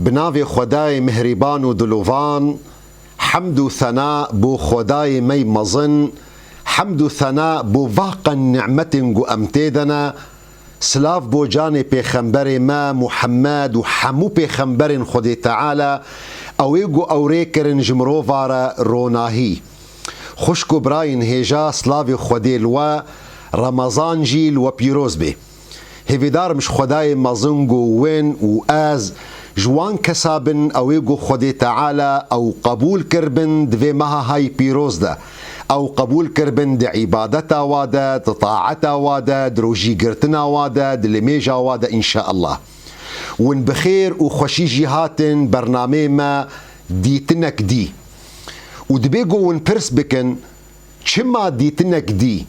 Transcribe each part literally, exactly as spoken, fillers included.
Bi navê Xwedayê mihrîban û dilovan, hemd û thena bo Xwedayê me yî mezin, hemd û thena bo va qen nîmetên ku em tê de ne, silav bo canê pêxemberê me Muhammed û hemû pêxemberên Xwedê Teala, ew ê ku ew rê kirin ji mirova re ronahî. Xwişk û birayên hêja, silavê Xwedê li we, Remezan jî li we pîroz bê. Hêvîdar im ji Xwedayê mezin ku win û ez ji wan kesa bin, ew ê ku Xwedê Teala ew qebûl kiribin di vê meha hay pîroz de. Ew qebûl kiribin di îbadeta wa de, di taeta wa de, di rojîgirtina wa de, di limêja wa de, înşeallah. Win bi xêr û xweşî jî hatin bernameyê me Dîtinek Dî. Û dibê ku win pirs bikin, çima dîtinek dî?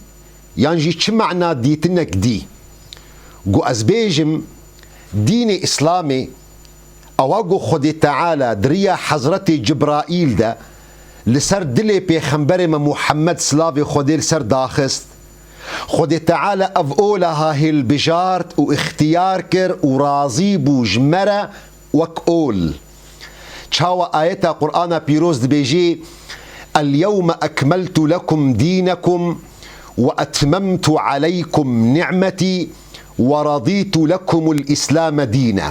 Yan jî çi mana dîtinek dî? Ku ez bêjim, dînê Îslamê, ewa ku Xwedê Teala di riya Hezretê Cibraîl de li ser dilê Pêxemberê me Muhammed, silavê Xwedê li ser, daxist. Xwedê Teala ev olaha hilbijart û îxtiyar kir û razî bû ji me re wek ol. Çawa ayeta Qur'ana pîroz dibêjî, "El-yewme ekmeltu lekum dînekum ve etmemtu aleykum ni'metî ve radîtu lekumul Îslame dîne."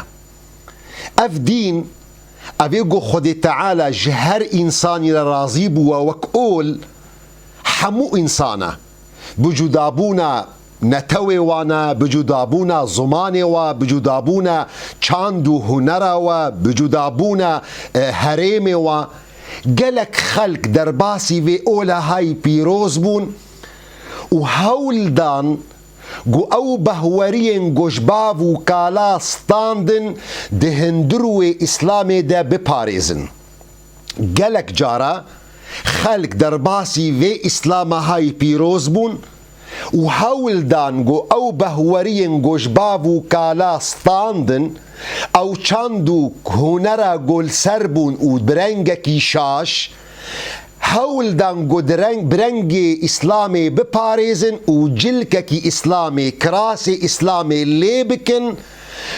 Ev dîn, ev ê ku Xwedê Teala ji her însanî re razî bûwe wek ol, hemû însana, bi cudabûna netewê wan e, bi cudabûna zimanê wa, bi cudabûna çand û hunera wa, bi cudabûna, e, herêmê wa, gelek xelk derbasî vê olehayî pîroz bûn û hewl dan ku ew behweriyên ku ji bav û kala standin di hundirwê Îslamê de biparêzin. Gelek cara xelk derbasî vê Îslama hay pîroz bûn û hewl dan ku ew behweriyên ku ji bav û kala standin, ew çand û hunera ku li ser bûn û bi rengekî şaş, hewl dan ku di reng, bi rengê Îslamê biparêzin û cilkekî Îslamê, kirasê Îslamê lê bikin,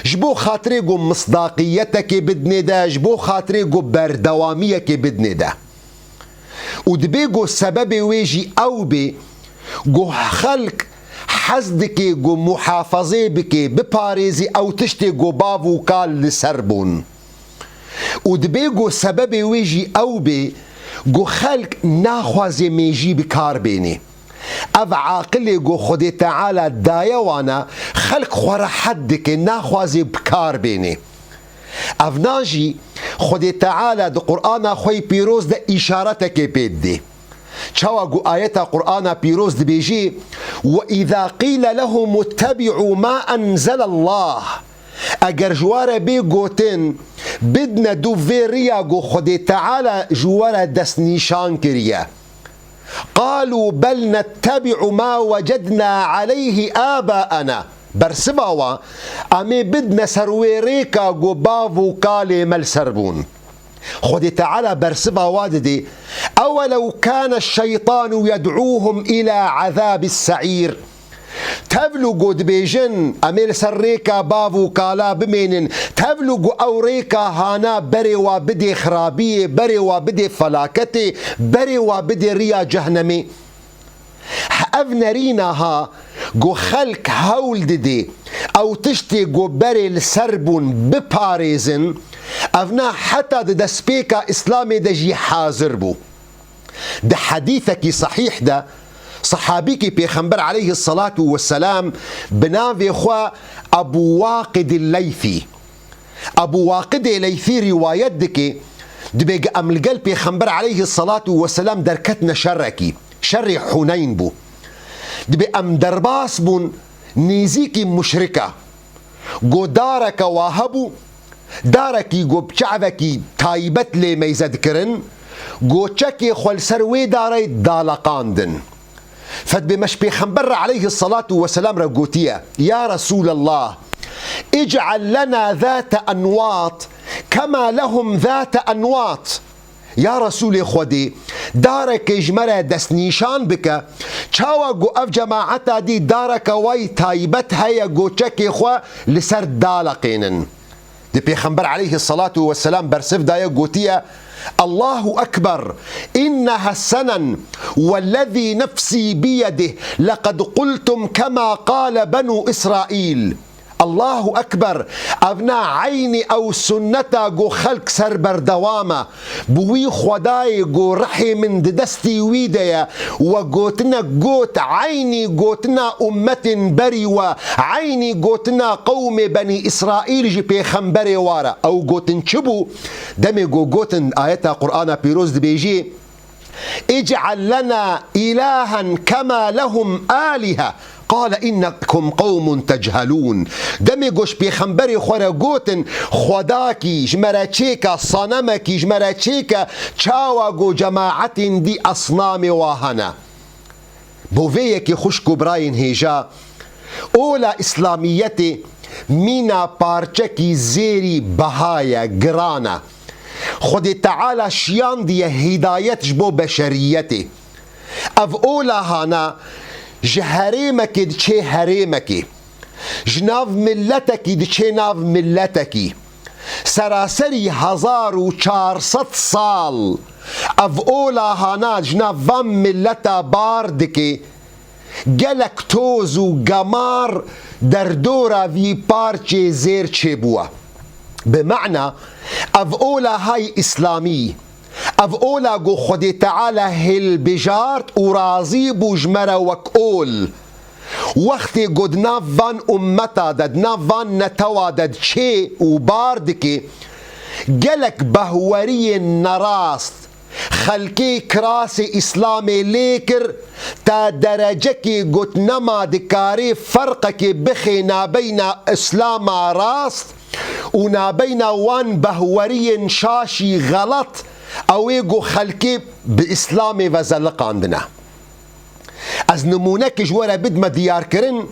ji bo xatirê ku misdaqiyetekê bidinê de, ji bo xatirê ku berdewamiyekê bidinê de. Û dibê ku sebebê wê jî ew bê ku xelk hez dike ku muhafazê bike, biparêzî ew tiştê ku bav û kal li ser bûn. Û dibê ku sebebê wê jî ew bê ku xelk naxwaze mêjî bi kar bêne. Ev aqilê ku Xwedê Teala daye wana, xelk xwe rehet dike, naxwaze bi kar bêne. Evna jî Xwedê Teala di Qur'ana xwe yî pîroz de îşaretekê pê didê. Çawa ku ayeta Qur'ana pîroz dibêjî, "Ve îza qîle lehum ittebi'û ma enzelallah." Eger ji we re bê gotin, bidne dû vê riya ku Xwedê Teala ji we re destnîşan kiriye. "Qalû bel nettebi'u ma wecedna aleyhi abaena." Bersiva wa, em ê bidne ser wê rêka ku bav û kalê me li ser bûn. Xwedê Teala bersiva wa didê, "Ewelew kane şeytanu yed'ûhum ila azabis se'îr." Tevlû ku dibêjin, "Em ê li ser rêka bav û kala bimênin." Tevlû ku ew rêka hana berê wa bidê xirabiyê, berê wa bidê felaketê, berê wa bidê riya cehnemê. Ev nerîna ha ku xelk hewl didê ew tiştê ku berê li ser bûn biparêzin, evna heta di destpêka Îslamê de jî hazir bû. Di hedîsekî sehîh de, sehabîkî Pêxember aleyhisselatu vesselam bi navê xwe Ebu Waqidî Leythî. Ebu Waqidê Leythî rîwayet dike, dibê ku em li gel Pêxember aleyhisselatu vesselam derketine şerekî. Şerê Huneyn bû. Dibê em derbas bûn nêzîkî muşrika. Godareke wa hebû, darekî ku bi çavekî taybet lê meyze dikirin, ku çekê xwe li ser wê darê daleqandin. Fedbê me ji Pêxember re aleyhisselatu vesselam re gotiye, "Ya Resûlallah, ic'el lena zate enwat kema lehum zate enwat." Ya Resûlê Xwedê, darekê ji me re destnîşan bike, çawa ku ev cemaeta dî dareke wayî taybet heye ku çekê xwe li ser daleqênin. Di Pêxember aleyhisselatu vesselam bersiv daye, gotiye, "Allahu Ekber, inneha senen, wellezî nefsî biyedih, leqed qultum kema qale benu İsrail." Allahu Ekber, evna eynî ew sunneta ku xelk ser berdewam e. Bi wî Xwedayê ku rihê min di destî wî de ye, we gotinek got, eynî gotina ummetên berî we, eynî gotina qewmê Benî Îsraîl ji pêxemberê wa re. Ew gotin çi bû? Demê ku gotin, ayeta Qur'ana Pîroz dibêjî, "Îc'el lena îlahen kema lehum âlihe." Qale innekum qewmun techelûn. Demê ku ji pêxemberê xwe re gotin, "Xwedakî ji me re çêke, sanemekî ji me re çêke", çawa ku cemaetên dî esnamê wa hene. Bo vê yekê xwişk û birayên hêja, ola îslamiyetê mîna parçekî zêrî beha ye, giran e. Xwedê Teala şiyandiye hîdayet ji bo beşeriyetê. Ev ola hana ji herêmekê diçê herêmekê, ji nav miletekî diçê nav miletekî. Seraserî hezar û çar sed sal ev ola hana ji nav van mileta bar dike. Gelek toz û gemar derdora vî parçê zêr çêbûye. Bi mana, ev ola hay îslamî, ev ola ku Xwedê Teala hilbijart û razî bû ji me re wek ol. Wextê ku di nav van ummeta de, di nav van netewa de diçê û bar dike, gelek behweriyên nerast xelkê kirasê Îslamê lê kir, ta derecekê ku nema dikarê ferqekê bixê nabeyna Îslama rast û nabeyna wan behweriyên şaşî xelet, ew ê ku xelkê bi Îslamê ve zeliqandine. Ez nimûnekê ji we re bidme diyarkirin,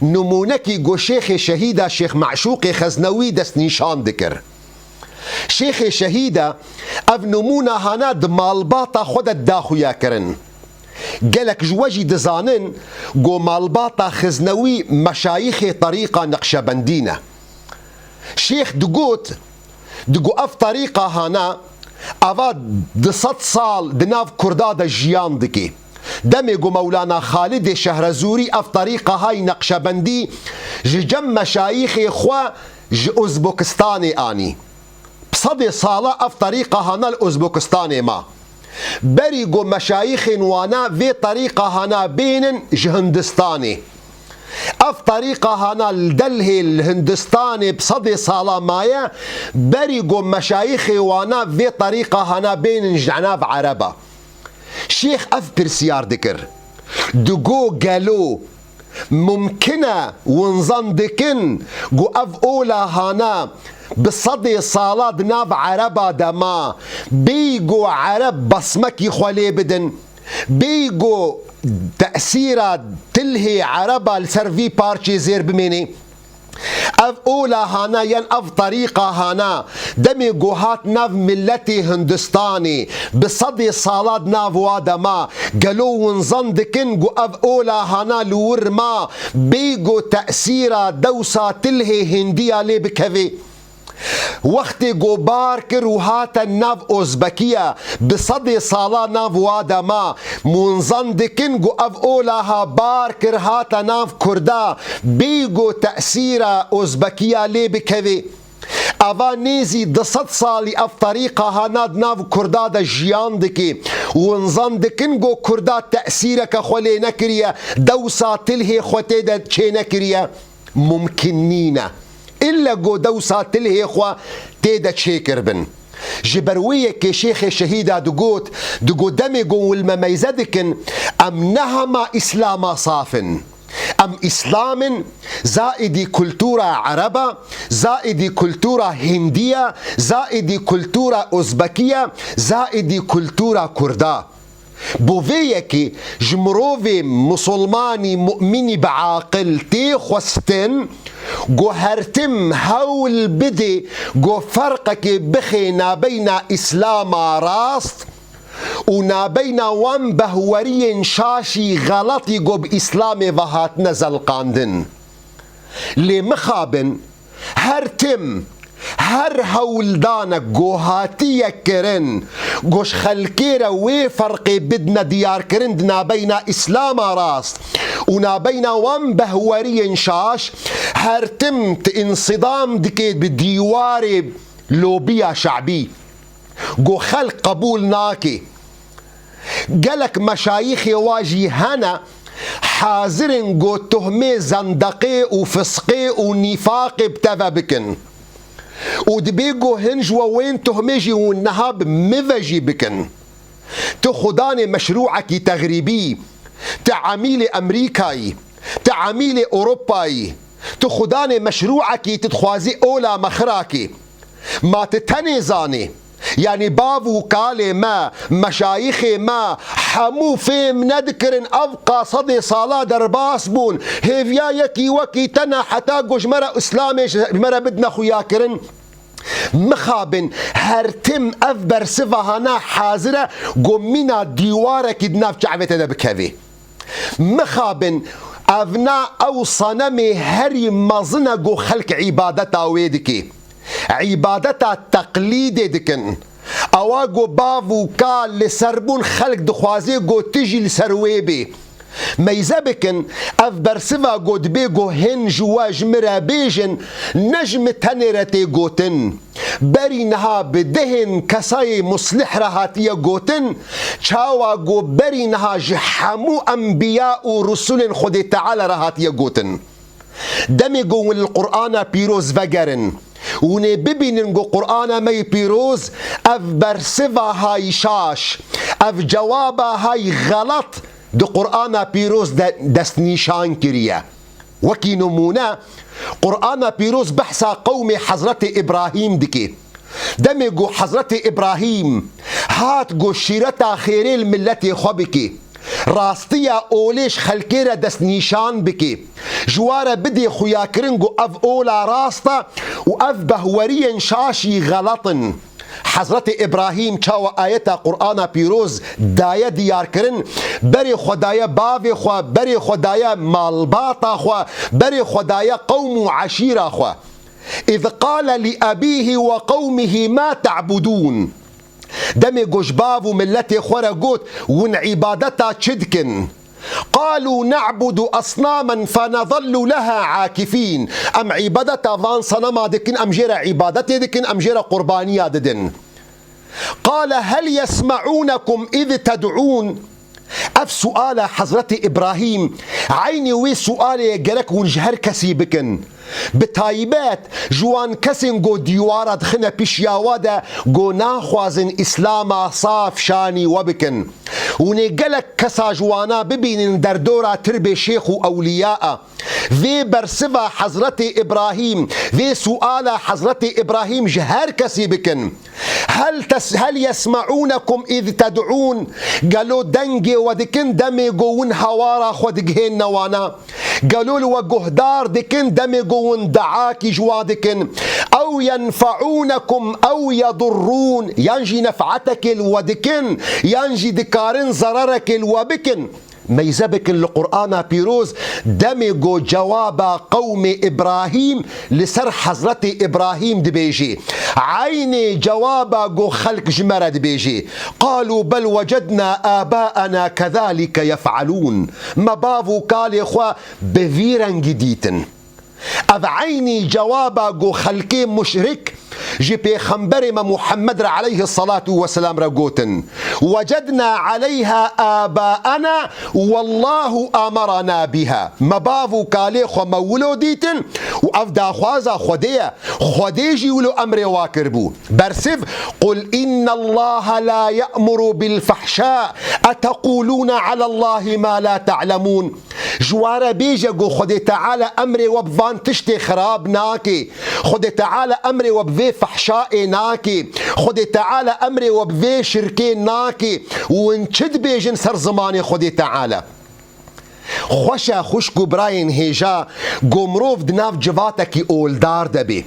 nimûnekî ku Şêxê Şehîda Şêx Meşûqê Xeznewî destnîşan dikir. Şêxê Şehîda ev nimûna hana di malbata xwe de da xuya kirin. Gelek ji we jî dizanin ku malbata Xiznewî meşayîxê terîqa Neqşebendî ne. Şêx digot, digo ev terîqa hana, ava du sed sal di nav Kurda de jiyan dike. Demê ku Mewlana Xalidê Şehrezûrî ev terîqa hay Neqşebendî ji cem meşayîxê xwe ji Uzbekistanê anî. Bi sedê sala ev terîqa hana li Uzbekistanê ma. Berî ku meşayîxên wana vê terîqa hana bênin ji Hindistanê. Ev terîqa hana li Delhê li Hindistanê bi sedê sala maye, berî ku meşayîxê wana vê terîqa hana bênin ji nav Ereba. Şêx ev pirsiyar dikir. Digo gelo mumkin e, winzan dikin ku ev ola hana bi sedê sala di nav Ereba de ma, bêyî ku Ereb besmekî xwe lê bidin, bêyî ku tesîra tilhê Ereba li ser vî parçê zêr bimêne. Ev ola hana yan ev terîqa hana, demê ku hat nav miletê Hindistanê, bi sedê sala di nav wa de ma, gelo winzan dikin ku ev ola hana li wir ma, bêyî ku tesîra dewsa tilhê Hindiya lê bikeve? Wextê ku bar kir û hate nav Ozbekiya, bi sedê sala nav wa de ma, winzan dikin ku ev ola ha bar kir hate nav Kurda, bêyî ku tesîra Ozbekiya lê bikeve? Ava nêzî du sed salî ev terîqa hana di nav Kurda de jiyan dike. Winzan dikin ku Kurda tesîreke xwe lê nekiriye, dewsa tilhê xwe tê de çê nekiriye? Mumkin nîne. Îlle ku dewsa tilhê xwe tê de çêkiribin. Ji ber wê yekê Şêxê Şehîda digot, digot demê ku wilmemeyze dikin, em ne hema Îslama saf in. Em Îslam in, zaîdî kultura Ereba, zaîdî kultura Hindiya, zaîdî kultura Ozbekiya, zaîdî kultura Kurda. Bo vê yekê ji mirovê misilmanî mu'minî bi aqil tê xwestin ku her tim hewl bidê ku ferqekê bixê nabeyna Îslama rast û nabeyna wan behweriyên şaşî xeletî ku bi Îslamê ve hatine zelqandin. Lê mixabin, her tim Her hewldanek ku hatiye kirin, ku ji xelkê re wê ferqê bidine diyarkirin di nabeyna Îslama rast û nabeyna wan behweriyên şaş, her tim ti însîdam dike bi dîwarê lobiya şe'bî, ku xelk qebûl nake. Gelek meşayîxê wa jî hene, hazir in ku tuhmê zendeqê û fisqê û nîfaqê bi te ve bikin û dibê ku hin ji we wên tuhmê jî hûn niha bi min ve jî bikin. Tu xudanê meşrûekî texrîbî, tu emîlê Emerîkayî, tu emîlê Ewropayî, tu xudanê meşrûekî, tu dixwazî ola me xirakî. Ma tu tenê zanî? Yanî bav û kalê me, meşayîxê me, hemû fêm nedikirin, ev qasedê sala derbas bûn. Hêviya yekî wekî te ne heta ku ji me re Îslamê ji me re bidine xuyakirin. Mixabin, her tim ev bersiva hana hazir e ku mîna dîwarekî di nav çavê te de bikevê. Mixabin, ev na ew senemê herî mezin e ku xelk îbadeta wê dike. Îbadeta teqlîdê dikin. Ewa ku bav û kal li ser bûn, xelk dixwaze ku tu jî li ser wê bê. Meyze bikin, ev bersiva ku dibê ku hin ji we ji min re bêjin, ne ji min tenê re tê gotin. Berî niha bi dehên kesayê muslih re hatiye gotin, çawa ku berî niha ji hemû enbiya û rusulên Xwedê Teala re hatiye gotin. Demê ku hûn li Qur'ana pîroz vegerin, hûn ê bibînin ku Qur'ana me yê pîroz ev bersiva hay şaş, ev cewaba hay xelet di Qur'ana pîroz de destnîşan kiriye. Wekî nimûne, Qur'ana pîroz behsa qewmê Hezretê Îbrahîm dike. Demê ku Hezretê Îbrahîm hat ku şîreta xêrê li miletê xwe bike, rastiya olê ji xelkê re destnîşan bike, ji wa re bidê xuyakirin ku ev ola rast e û ev behweriyên şaş jî xelet in. Hezretê Îbrahîm çawa ayeta Qur'ana pîroz daye diyarkirin, berê xwe daye bavê xwe, berê xwe daye malbata xwe, berê xwe daye qewm û eşîra xwe. إذ قال لأبيه وقومه ما تعبدون. Demê ku ji bav û miletê xwe re got, hûn îbadeta çi dikin? قالوا نعبد أصناما فنظل لها عاكفين. Em îbadeta van senema dikin, em jê re îbadetê dikin, em jê re qurbaniya didin. قال هل يسمعونكم إذ تدعون. Ev suala Hezretê Îbrahîm, eynî wê sualê ye gerek hûn ji her kesî bikin. Bi taybet ji wan kesên ku dîwara dixine pişiya we de, ku naxwazin Îslama saf şanî we bikin. Hûn ê gelek kesa ji wana bibînin derdora tirbê şêx û ewliya a. Vê bersiva Hezretê Îbrahîm, vê suala Hezretê Îbrahîm ji her kesî bikin. هل تس-، هل يسمعونكم إذ تدعون؟ Gelo dengê we dikin demê ku hûn hawara xwe digihênine wana? Gelo li we guhdar dikin demê ku hûn deakî ji wa dikin? أو ينفعونكم أو يضرون؟ Yan jî nefetekê li we dikin, yan jî dikarin zerarekê li we bikin? Meyze bikin li Qur'ana pîroz, demê ku cewaba qewmê Îbrahîm li ser Hezretê Îbrahîm dibêjê, eynê cewaba ku xelk ji me re dibêjê, قالوا بل وجدنا آباءنا كذلك يفعلون. Me bav û kalê xwe bi vî rengî dîtin. Ev eynî cewaba ku xelkê muşrik ji Pêxemberê me Muhammed re aleyhissalatu vesselam re gotin, وجدنا عليها آباءنا والله أمرنا بها. Me bav û kalê xwe me wilo dîtin û ev daxwaza Xwedê ye. Xwedê jî wilo emrê wa kiribû. Bersiv, قل إن الله لا يأمر بالفحشاء أتقولون على الله ما لا تعلمون. Ji wa re bêje ku Xwedê Teala emrê we bi van tiştê xirab nake. Xwedê Teala emrê we bi vê fehşayê nake. Xwedê Teala emrê we bi vê şirkê nake. Û hûn çi dibêjin ser zimanê Xwedê Teala? Xweş e xwişk û birayên hêja ku mirov di nav civatekî oldar de bê.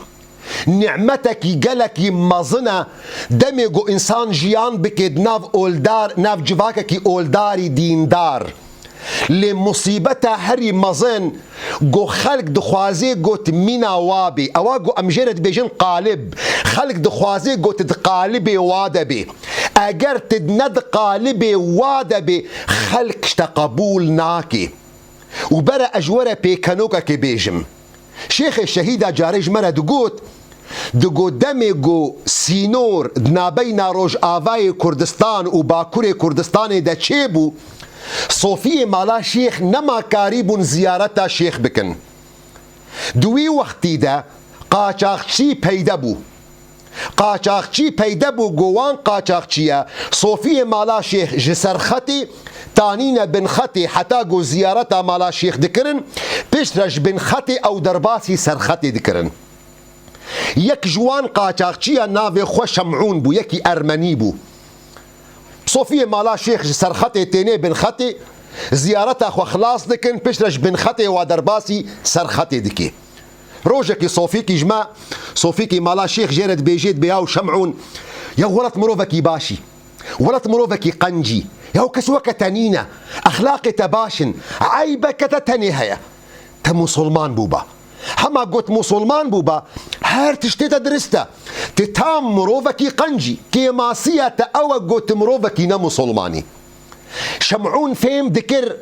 Nîmetekî gelekî mezin e, demê ku însan jiyan bike di nav oldar, nav civakekî oldarî dîndar. Lê musîbeta herî mezin, ku xelk dixwazê ku tu mîna wa bê. Ewa ku em jê re dibêjin qalib. Xelk dixwazê ku tu di qalibê wa de bê. Eger tu ne di qalibê wa de bê, xelk ji te qebûl nake. Û bere ez ji we re pêkenokekê bêjim. Şêxê Şehîda carê ji me re digot, digot demê ku sînor di nabeyna Rojavayê Kurdistan û Bakurê Kurdistanê de çêbû, Sofiyê Mala Şêx nema karîbûn ziyareta Şêx bikin. Di wî wextî de qaçaxçî peyde bû. Qaçaxçî peyde bû, ku wan qaçaxçiya Sofiyê Mala Şêx ji Serxetê tanîne Binxetê, heta ku ziyareta Mala Şêx dikirin, piştre ji Binxetê ew derbasî Serxetê dikirin. Yek ji wan qaçaxçiya navê xwe Şemûn bû, yekî ermenî bû. Sofiyê Mala Şêx ji Serxetê tênê Binxetê, ziyareta xwe xilas dikin, piştre ji Binxetê wa derbasî Serxetê dike. Rojekî Sofîkî ji me, Sofîkî Mala Şêx jê re dibêjê, dibê, yaw Şemûn, ya welat mirovekî baş î, welat mirovekî qenc î, yaw kes weke te nîne, exlaqê te baş in, eybeke te tenê heye. Te musulman bûba. Hema got musulman bûba, her tiştê te dirist e. Tu tam mirovekî qenc î, kêmasiya te ew e got tu mirovekî ne musulman î. Şemûn fêm dikir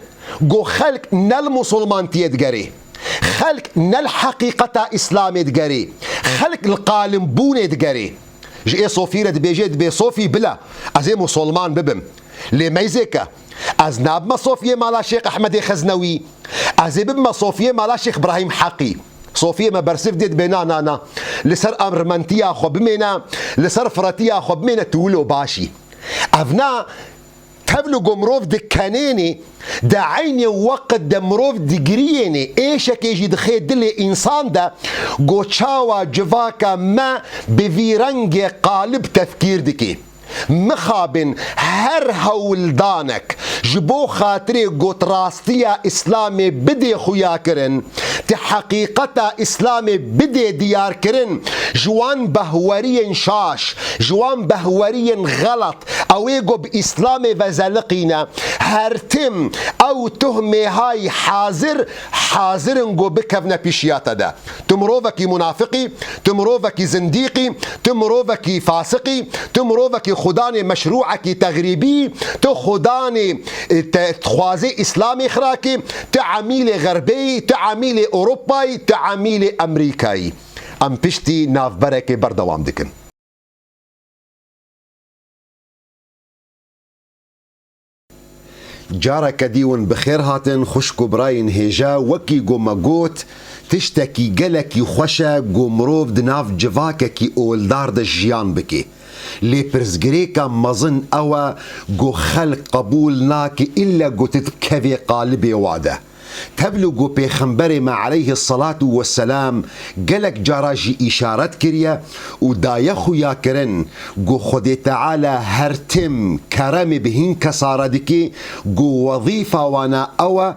ku xelk ne li musulmantiyê digerê. Xelk ne li heqîqeta Îslamê digerê. Xelk li qalimbûnê digerê. Ji ê Sofî re dibêje, dibê, Sofî, bila ez ê musulman bibim. Lê meyzêke, ez nabime Sofiyê Mala Şêx Ehmedê Xeznewî. Ez ê bibime Sofiyê Mala Şêx Brahîm Heqî. Sofiyê me bersiv dê, dibê, na, na, na. Li ser ermentiya xwe bimêne, li ser firetiya xwe bimêne, tu wilo baş î. Ev na, tevlî ku mirov dikenênê, di eynê weqt de mirov digiriyênê, êşekê jî dixê dilê însan de, ku çawa civaka me bi vî rengê qalib tefkîr dike. Mixabin her hewldanek ji bo xatirê ku tu rastiya Îslamê bidê xuyakirin, tu heqîqeta Îslamê bidê diyarkirin, ji wan behweriyên şaş, ji wan behweriyên xelet, ew ê ku bi Îslamê ve zeliqîne, her tim ew tuhmê hay hazir, hazir in ku bikevne pîşiya te de. Tu mirovekî munafiq î, tu mirovekî zindîq î, tu mirovekî fasiq î, tu mirovekî xudanê meşrûekî texrîbî, tu xudanê, e, te, dixwazê Îslamê xirakê, tu emîlê Xerbê yî, tu emîlê Ewropayî, tu emîlê Amerîkayî. Em piştî navberekê berdewam dikin. Careke dî win bi xêr hatin, xwişk û birayên hêja, wekî ku me got, tiştekî gelekî xweş e ku mirov di nav civakekî oldar de jiyan bike. Lê pirsgirêka mezin ew e ku xelk qebûl nake îlle ku tu dikevê qalibê wa de. Tevlî ku Pêxemberê me aleyhisselatu vesselam gelek cara jî îşaret kiriye û daye xuyakirin ku Xwedê Teala her tim keremê bi hîn kesa re dike ku wezîfa wana ew e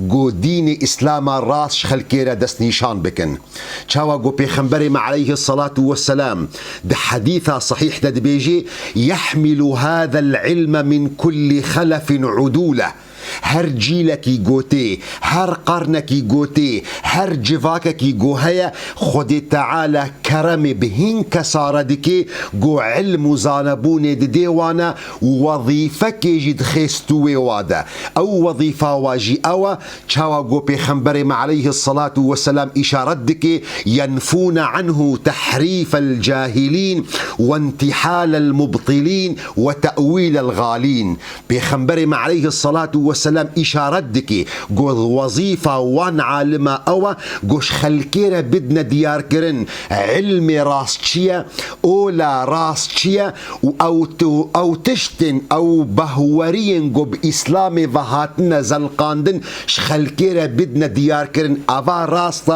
ku dînê Îslama rast ji xelkê re destnîşan bikin. Çawa ku Pêxemberê me aleyhisselatu vesselam di hedîsa sehîh de dibêjê, "Yehmilu hadel ilme min kulli xelefin udûle." Her cîlekî gotê, her qarnekî gotê, her civakekî go heye, Xwedê Teala keremê bi hîn kesa re dike, go ilm û zanebûnê didê wana û wezîfekê jî dixê stûwê wa de. Ew wezîfa wa jî ew e, çawa go Pêxemberê me aleyhisselatu vesselam îşaret dike, "Yenfûne anhu tehrîfel cahilîn ve intîhalel mubtilîn ve te'wîlel xalîn." Pêxemberê me aleyhisselatu vesselam îşaret dike, got, wezîfa wan alima ew e, got, ji xelkê re bidine diyarkirin, ilmê rast çi ye, ola rast çi ye û ew tu-, ew tiştên, ew behweriyên ku bi Îslamê ve hatine zelqandin, ji xelkê re bidine diyarkirin, eva rast e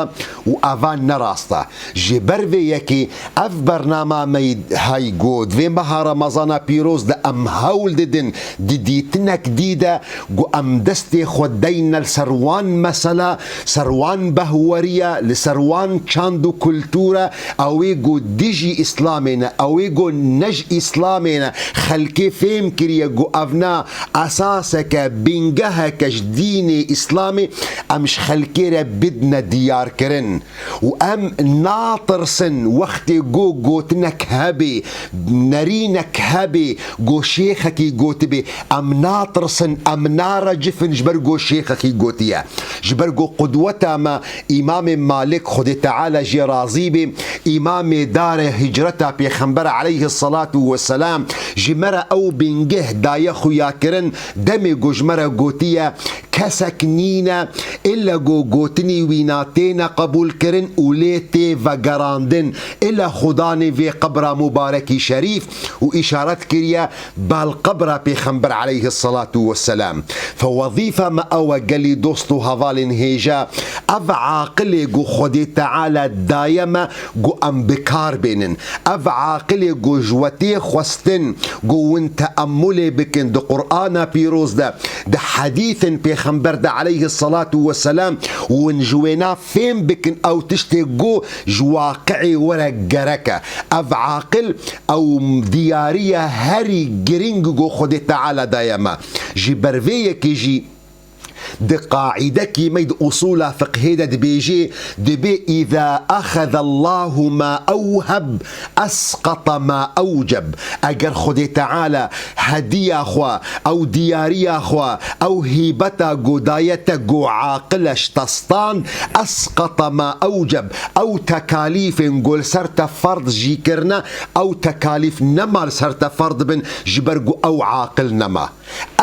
û eva ne rast e. Ji ber vê yekê ev bernama me hay got, vê meha Remezana pîroz de em hewl didin di dîtinek dî de ku Em destê xwe deyne li ser wan mesela, ser wan behweriya, li ser wan çand û kultura, ew ê ku dijî Îslamê ne, ew ê ku ne ji Îslamê ne, xelkê fêm kiriye ku ev na esaseke, bingeheke ji dînê Îslamê, em ji xelkê re bidine diyarkirin. Û em natirsin wextê ku gotinek hebê, nerînek hebê, ku şêxekî gotibê, em natirsin, em narecifin ji ber ku şêxekî gotiye. Ji ber ku qudweta me Îmamê Malik, Xwedê Teala jê razî bê, îmamê darê hicreta Pêxember aleyhisselatu vesselam ji me re ew bingeh daye xuyakirin, demê ku ji me re gotiye, kesek nîne, illa ku gotinî wîna têne qebûlkirin û lê tê vegerandin, illa xudanê vê qebra mubarekî şerîf û îşaret kiriye bal qebra Pêxember aleyhisselatu vesselam. Fe wezîfa me ew e gelî dost û hevalên hêja, ev aqilê ku Xwedê Teala daye me ku em bi kar bênin. Ev aqilê ku ji we tê xwestin ku win teemmulê bikin di Qur'ana pîroz de, di hedîsên Pêxember de aleyhisselatu vesselam, win ji wêna fêm bikin ew tiştê ku ji waqi'ê we re gerek e. Ev aqil, ew diyariya herî giring ku Xwedê Teala daye me. Ji ber vê yekê jî di qaîdekî me di usûla fiqhê de dibêjê, dibê, "Îza axezallahu ma ewheb, esqata ma ewceb." Eger Xwedê Teala hediya xwe, ew diyariya xwe, ew hîbeta ku daye te ku aqil e ji te stand, esqata ma ewceb, ew tekalîfên ku li ser te ferd jî kirine, ew tekalîf nema li ser te ferd bin, ji ber ku ew aqil nema.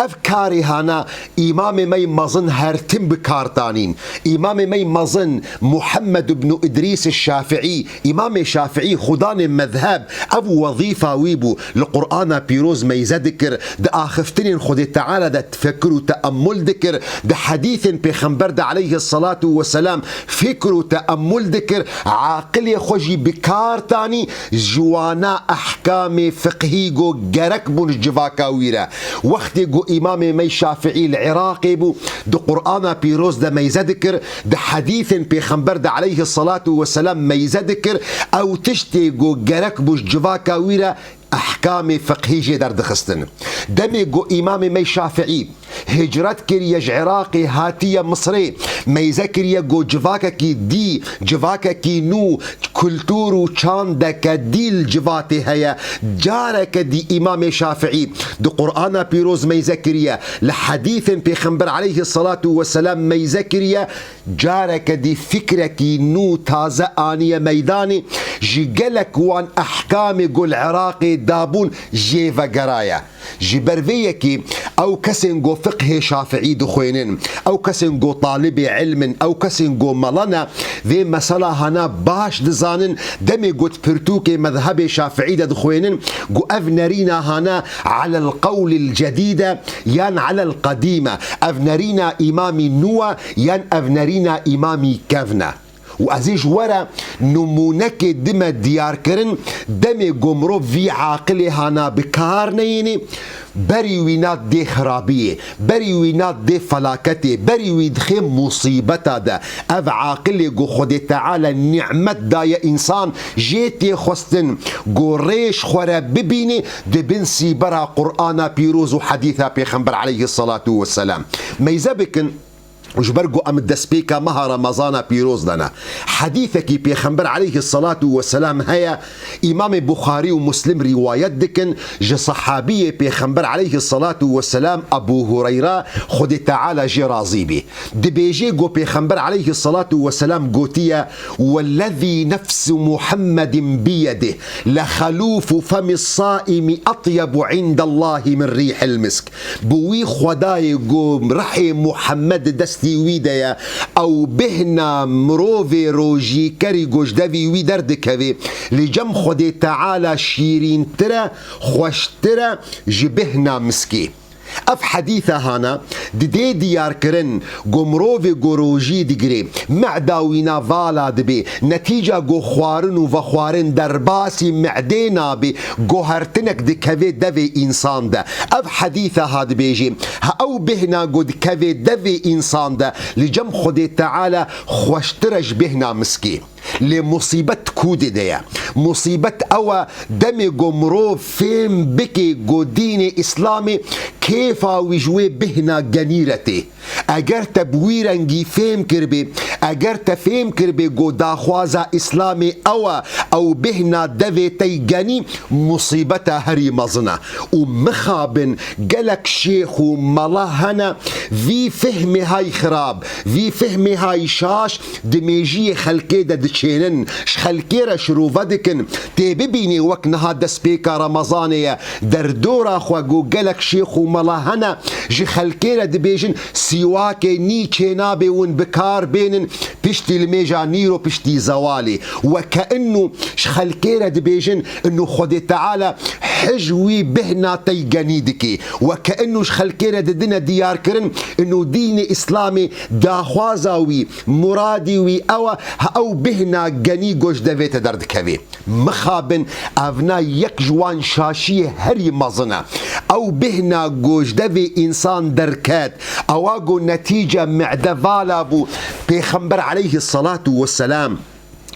Ev karê hana Îmamê me yê mezin her tim bi kar tanîn. Îmamê me yê mezin Muhammed ibn Idrîs Şafiî, Îmamê Şafiî, xudanê mezheb, ev wezîfa wî bû. Li Qur'ana pîroz meyze dikir, di axiftinên Xwedê Teala de tefekkir û teemmul dikir, di hedîsên Pêxember de aleyhisselatu vesselam fikr û teemmul dikir, aqilê xwe jî bi kar tanî, ji wana ehkamê fiqhî ku gerek bûn ji civaka wî re. Wextê ku Îmamê me Şafiî li Iraqê bû, di Qur'ana pîroz de meyze dikir, di hedîsên Pêxember de aleyhisselatu vesselam meyze dikir, ew tiştê ku gerek bû ji civaka wî re ehkamê fiqhî jê derdixistin. Demê ku Îmamê me Şafiî hicret kiriye ji Iraqê hatiye Misrê, meyze kiriye ku civakekî dî, civakekî nû, kultur û çandeke dî li civatê heye. Careke dî Îmamê Şafiî di Qur'ana pîroz meyze kiriye, li hedîsên Pêxember aleyhisselatu vesselam meyze kiriye, careke dî fikrekî nû taze aniye meydanê, ji gelek wan ehkamê ku li Iraqê dabûn jê vegeraye. Ji ber vê yekê ew kesên ku fiqhê Şafiî dixwênin, ew kesên ku talibê ilm in, ew kesên ku mele ne, vê mesela hana baş dizanin, demê ku di pirtûkê mezhebê Şafiî de dixwênin, ku ev nerîna hana alel qewlil cedîd e yan alel qedîm e, ev nerîna îmamî nû e yan ev nerîna îmamî kevn e. Û ez ê ji we re nimûnekê dime diyarkirin, demê ku mirov vî aqilê hana bi kar neyênê, berî wî nat dê xirabiyê, berî wî nat dê felaketê, berî wî dixê musîbeta de. Ev aqilê ku Xwedê Teala nîmet daye însan, jê tê xwestin ku rêş xwe re bibînê di bin sîbera Qur'ana pîroz û hedîsa Pêxember aleyhisselatu vesselam. Meyze bikin, ji ber ku em destpêka meha Remezana pîroz de ne. Hedîsekî Pêxember aleyhisselatu vesselam heye, Îmamê Buxarî û Muslim rîwayet dikin, ji sehabiyê Pêxember aleyhisselatu vesselam Ebû Hureyra, Xwedê Teala jê razî bî. Dibêje ku Pêxember aleyhisselatu vesselam gotiye, "Wellezî nefsu Muhammedin biyedih, lexelûfu femi saimi etyebu indellahî min rîhil misk." Bi wî Xwedayê ku rihê Muhammed di destî wî de ye, ew bêhna mirovê rojîkerî ku ji devî wî derdikevê, li cem Xwedê Teala şîrîntir e, xweştir e ji bêhna miskê. Ev hedîse hana didê diyarkirin ku mirovê ku rojî digirê, meda wîna vala dibê, netîca ku xwarin û vexwarin derbasî medê nabê, guhertinek dikevê devê însan de. Ev hedîse ha dibêjê, ha ew bêhna ku dikevê devê însan de, li cem Xwedê Teala xweştir e ji bêhna miskê. Lê musîbet kûdê de ye. Musîbet ew e, demê ku mirov fêm bike ku dînê Îslamê kêfa wî ji wê bêhna genî re tê. Eger te bi wî rengî fêm kiribê, eger te fêm kiribê ku daxwaza Îslamê ew e, ew bêhna devê te yî genî, musîbeta herî mezin e. Û mixabin gelek şêx û mela hene, vî fehmê hay xirab, vî fehmê hay şaş di mêjiyê xelkê de diçênin, ji xelkê re şirove dikin. Tê bibînê wek niha destpêka Remezanê ye, derdora xwe ku gelek şêx û mela hene, ji xelkê re dibêjin, sîwakê nî çênabê hûn bi kar bênin, piştî limêja nîro, piştî zewalê. Weke inu ji xelkê re dibêjin, inu Xwedê Teala hij wî bêhna te yî genî dikê. Weke inu ji xelkê re didine diyarkirin, inu dînê Îslamê daxwaza wî, muradî wî ew e, ha ew bêhna genî ku ji devê te derdikevê. Mixabin, evna yek ji wan şaşiyê herî mezin e. Ew bêhna ku ji devê însan derket, ewa ku netîce mede vala bû. Pêxember aleyhisselatu vesselam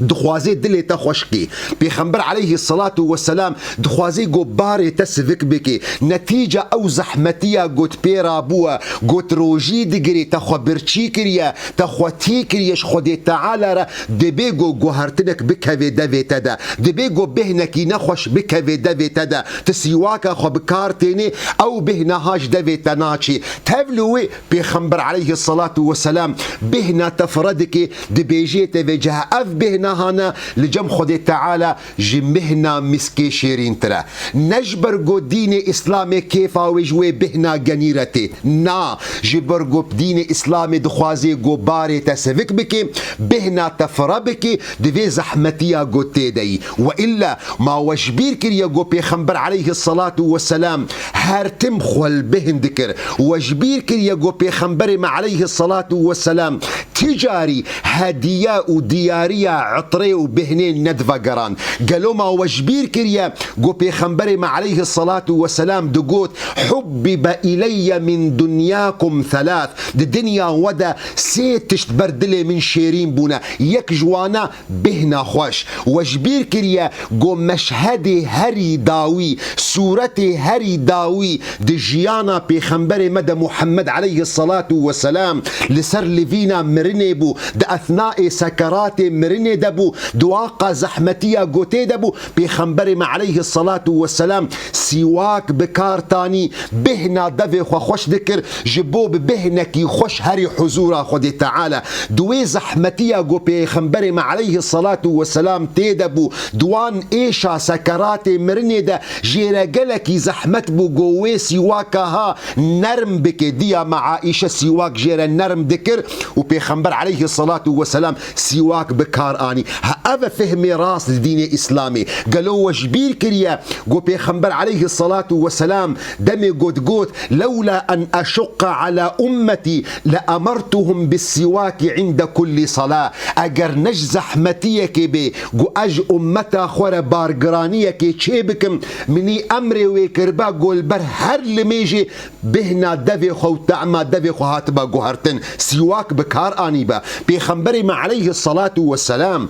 dixwazê dilê te xweş kê. Pêxember aleyhisselatu vesselam dixwazê ku barê te sivik bike. Netîce ew zehmetiya ku tu pê rabûye, ku tu rojî digirê, te xwe birçî kiriye, te xwe tî kiriye ji Xwedê Teala re, dibê ku guhertinek bikevê devê te de. Dibê ku bêhnekî nexweş bikevê devê te de. Tu sîwaka xwe bi kar tênê, ew bêhna ha ji devê te naçê. Tevlî wê Pêxember aleyhisselatu vesselam bêhna te fire dike, dibêjê te vê ceha ev bêhna hane li cem Xwedê Teala ji mihna miskê şêrîntir e. Ne ji ber ku dînê Îslamê kêfa wê ji wê bêhna genî re tê. Na, ji ber ku dînê Îslamê dixwazê ku barê te sivik bike, bêhna te fire bike, di vê zehmetiya ku tê de yî. We illa ma we ji bîr kiriye ku Pêxember aleyhisselatu vesselam her tim xwe li bêhn dikir? We ji bîr kiriye ku Pêxemberê me aleyhisselatu vesselam ti carî hediye û diyariya itrê û bêhnê nedivegeran? Gelo ma we ji bîr kiriye ku Pêxemberê me aleyhisselatu vesselam digot, "Hubbibe ileyye min dunyakum thelath." Di dinya we de sê tişt ber dilê min şêrîn bûne. Yek ji wana bêhna xweş. We ji bîr kiriye ku meşhedê herî dawî, sûretê herî dawî di jiyana Pêxemberê me de Muhammed aleyhisselatu vesselam li ser livîna mirinê bû, di esnaê sekeratê mirinê de bû, di waqa zehmetiya ku tê de bû, Pêxemberê me aleyhisselatu vesselam sîwak bi kar tanî, bêhna devê xwe xweş dikir, ji bo bi bêhnekî xweş herî huzûra Xwedê Teala. Di wê zehmetiya ku Pêxemberê me aleyhisselatu vesselam tê de bû, di wan êşa sekeratê mirinê de jê re gelekî zehmet bû ku wê sîwaka ha nerm bike. Diya me Aîşe sîwak jê re nerm dikir û Pêxember aleyhisselatu vesselam sîwak bi kar anî. Ha ev e fehmê rast li dînê Îslamê. Gelo we ji bîr kiriye ku Pêxember aleyhisselatu vesselam demê got, got, "Lewla en eşuqqa ala ummeti le emertuhum bis sîwaki inde kulli sala." Eger ne ji zehmetiyekê bê ku ez ji ummeta xwe re bargiraniyekê çê bikim, minî emrê wê kiriba ku li ber her limêjê bêhna devê xwe û tema devê xwe hatiba guhertin, sîwak bi kar anîbe. Pêxemberê me aleyhisselatu vesselam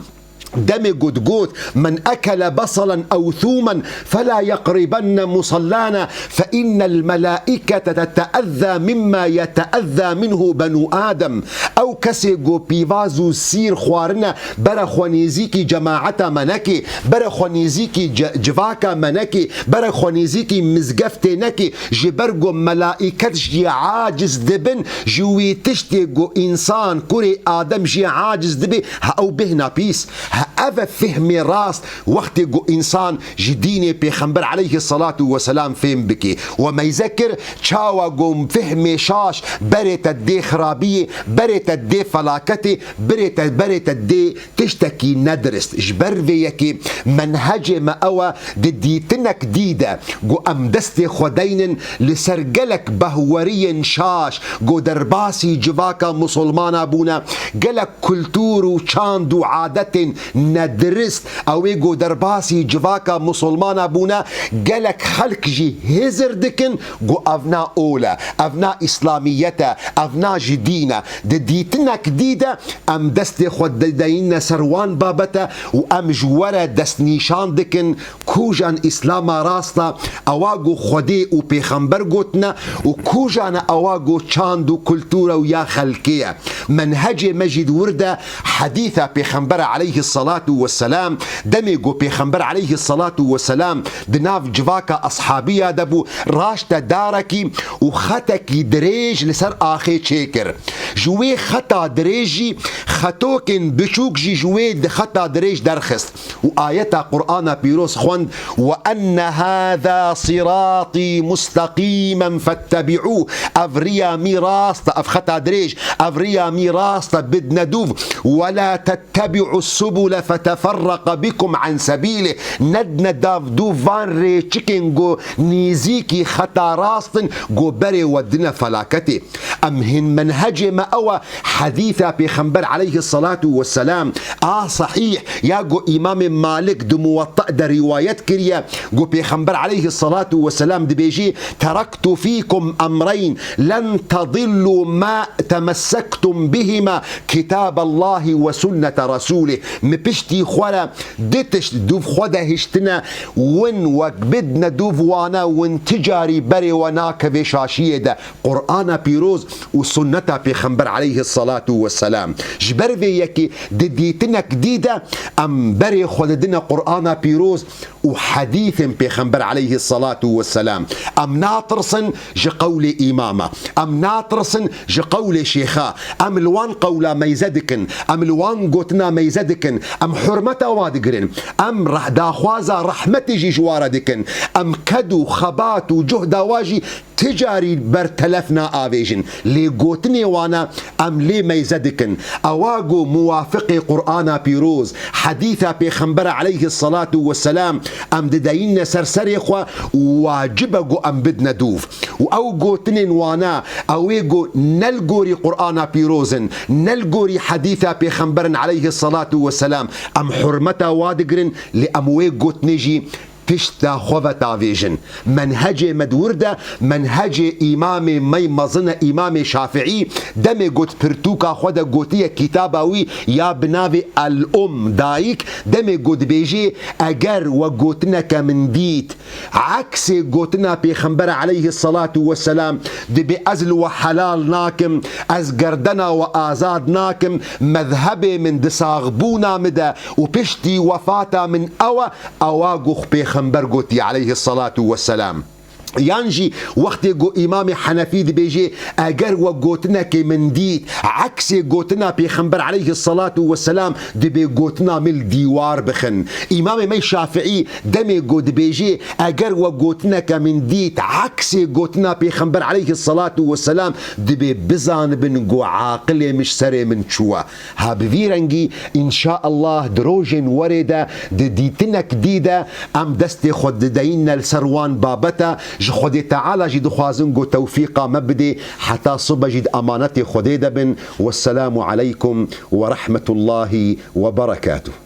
demê got, got, "Men ekele basalen ew thûmen fela yeqribenne musallana fe innel melaikete teteezza mimma yeteezza minhu benu Adem." Ew kesê ku pîvaz û sîr xwarine, bere xwe nêzîkî cemaeta me nekê, bere xwe nêzîkî ce-, civaka me nekê, bere xwe nêzîkî mizgeftê nekê, ji ber ku melaiket jî aciz dibin, ji wî tiştê ku însan, kurê Adem jî aciz dibe, ha ew bêhna pîs, ha Ev e fehmê rast, wextê ku însan ji dînê Pêxember aleyhissalatu vesselam fêm bike. We meyze kir, çawa ku fehmê şaş berê te dê xirabiyê, berê te dê felaketê, berê te, berê te dê tiştekî nedirist. Ji ber vê yekê menhecê me ew e, di dîtinek dî de ku em destê xwe deynin li ser gelek behweriyên şaş ku derbasî civaka musulmana bûne, gelek kultûr û çand û adetên nedirist, ew ê ku derbasî civaka musulmana bûne, gelek xelk jî hizir dikin ku ev na ol e, ev na îslamiyet e, ev na ji dîn e. Di dîtinek dî de em destê xwe de-, deyîne ser wan babete û em ji we re destnîşan dikin, kujan îslama rast e, ewa ku Xwedê û Pêxember gotine û kujan e ewa ku çand û kultura û ya xelkê ye. Menhecê me jî di wir de hedîsa Pêxembera aleyhissalatu vesselam, demê ku Pêxember aleyhissalatu vesselam di nav civaka eshabiya de bû, raşte darekî û xetekî dirêj li ser axê çêkir. Ji wê xeta dirêj jî xetokên biçûk jî ji wê di xeta dirêj derxist. Û ayeta Qur'ana pîroz xwend, "Ve enne hâzâ sirâtî musteqîmen fettebi'ûh." Ev riya mî rast e, ev xeta dirêj, ev riya mî rast e, bidne dûv. "Ve lâ tettebi'us subule feteferreqe bikum an sebîlih." Nedine dav dûv van rêçikên ku nîzîkî xeta rast in, ku berê we dine felaketê. Em hîn menhecê me ew e, hedîsa Pêxember aleyhissalatu vesselam a sahîh ya ku Îmamê Malik di Muwatta de rîwayet kiriye, ku Pêxember aleyhissalatu vesselam dibêjî, "Teraktu fîkum emreyn len tedillû ma temessektum bihima, kitaballahi ve sunnete Resûlih." Mi piştî xwe re di tişt dûv xwe de hiştine, win wek bidne dûv wane, win ti carî berê we nakeve şaşiyê de. Qur'ana pîroz û sunneta Pêxember aleyhissalatu vesselam. Ji ber vê yekê di dîtinek dî de em berê xwe didine Qur'ana pîroz û hedîsên Pêxember aleyhissalatu vesselam. Em natirsin ji qewlê îmama. Em natirsin ji qewlê şêxa. Em li wan qewla meyze dikin. Em li wan gotina meyze dikin. Em hurmeta wa digirin. Em reh-, daxwaza rehmetê jî ji wa re dikin. Em ked û xebat û cuhda wa jî ti carî ber telef naavêjin. Lê gotinê wane em lê meyze dikin. Ewa ku muwafiqê Qur'ana pîroz, hedîsa Pêxembera aleyhissalatu vesselam em dideyîne ser serê xwe û wacib e ku em bidne dûv. Û ew gotinên wane, ew ê ku ne li gorî Qur'ana pîroz in, ne li gorî hedîsa Pêxember in aleyhissalatu vesselam, em hurmeta wa digirin, lê em wê gotinê jî pişta xwe ve tavêjin. Menhecê me di wir de, menhecê îmamê me mezin e, Îmamê Şafiî, demê got pirtûka xwe de gotiye kitaba wî ya bi navê El-Um, Dayik, demê got dibêjê, eger we gotineke min dît, eksê gotina Pêxembera aleyhissalatu vesselam, dibê ez li we helal nakim, ez gerdena we azad nakim, mezhebê min di saxbûna min de û piştî wefata min ew e, ewa ku Pêxember gotiye aleyhissalatu vesselam. Yan jî wextê ku Îmamê Henefî dibêjê, eger we gotinekê min dît, eksê gotina Pêxember aleyhissalatu vesselam, dibê gotina min li dîwar bixin. Îmamê me Şafiî demê ku dibêjê, eger we gotineke min dît, eksê gotina Pêxember aleyhissalatu vesselam, dibê bizanibin ku aqilê min ji serê min çûye. Ha bi vî rengî, înşaallah, di rojên werê de, di dîtinek dî de, em destê xwe dideyîne li ser wan babete, ji Xwedê Teala jî dixwazin ku tewfîqa me bidê, heta sibe jî di emanetê Xwedê de bin. Wesselamu aleykum ve rahmetullahi ve berekatuh.